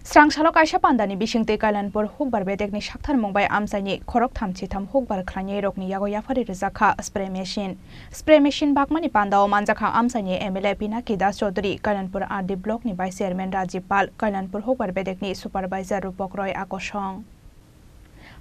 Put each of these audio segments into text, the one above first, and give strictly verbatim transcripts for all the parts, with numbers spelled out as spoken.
Srangsalo kaisa pandani bisingtwi Kailanpur hukbar bedekni sakthar mung bai amchaini khoroktham chitham hukbar khlainai rokni yago yaphari rijak kha spray machine. Spray machine bakmani pandao manjakha amchaini M L A Pinaki Das Chaudhary, Kailanpur R D block ni vice chairman Rajib Pal, Kailanpur hukbar bedekni supervisor Rupok Roy Akosong.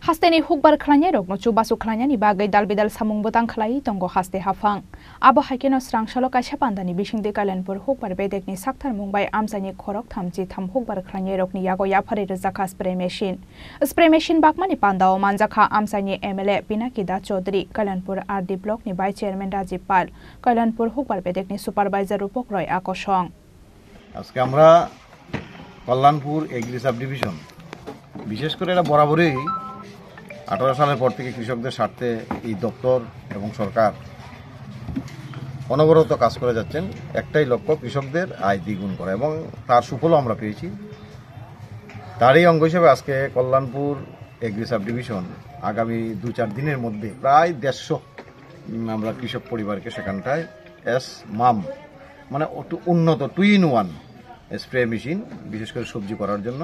Hasteni hukbar khlainai rokno chubachu khlainani bagwi dalbidal samung bwtang khlaiwi tongo haste haphang. Abo hai kheno srangsalo kaisa pandani bisingtwi Kailanpur hukbar bedekni sakthar mung bai amchaini khoroktham chitham hukbar khlainai rokni yago yaphari rijak kha spray machine. Spray machine bakmani pandao manjakha amchaini M L A Pinaki Das Chaudhary, Kailanpur R D block ni vice chairman Rajib Pal, Kailanpur hukbar bedekni supervisor Rupok Roy Akosong. আজকে আমরা Kalyanpur agri sub division, বিশেষ করে এটা বরাবরই আঠারো সালের পর থেকে কৃষকদের স্বার্থে এই দপ্তর এবং সরকার অনবরত কাজ করে যাচ্ছেন। একটাই লক্ষ্য, কৃষকদের আয় দ্বিগুণ করা, এবং তার সুফলও আমরা পেয়েছি। তারই অঙ্গ হিসেবে আজকে কল্যাণপুর এগ্রি সাব ডিভিশন আগামী দু চার দিনের মধ্যে প্রায় দেড়শো, উম, আমরা কৃষক পরিবারকে সেখানটায় এস মাম, মানে একটু উন্নত two in one spray machine, বিশেষ করে সবজি করার জন্য,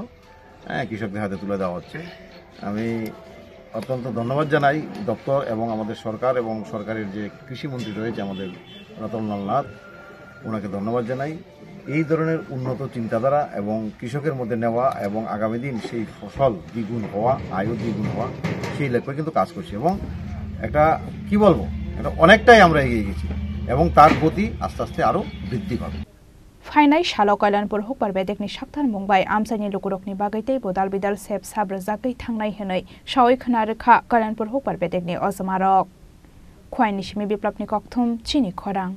হ্যাঁ, কৃষকদের হাতে তুলে দেওয়া হচ্ছে। আমি অত্যন্ত ধন্যবাদ জানাই দপ্তর এবং আমাদের সরকার এবং সরকারের যে কৃষি মন্ত্রী রয়েছে আমাদের রতনলাল নাথ, ওনাকে ধন্যবাদ জানাই। এই ধরনের উন্নত চিন্তাধারা এবং কৃষকের মধ্যে নেওয়া এবং আগামী দিন সেই ফসল দ্বিগুণ হওয়া, আয়ও দ্বিগুণ হওয়া, সেই লক্ষ্যে কিন্তু কাজ করছে। এবং একটা, কি বলবো, এটা অনেকটাই আমরা এগিয়ে গেছি এবং তার গতি আস্তে আস্তে আরও বৃদ্ধি পাবে। Phainai salo Kailanpur hukbar bedekni sakthar mung bai amchaini lukurokni bagwi teibo dalbidal sep sap rwjagwi thangnai hwnwi saui khna rwkha Kailanpur hukbar bedekni ojomarok. Khwaini simi Biplopni kokthum chini khorang.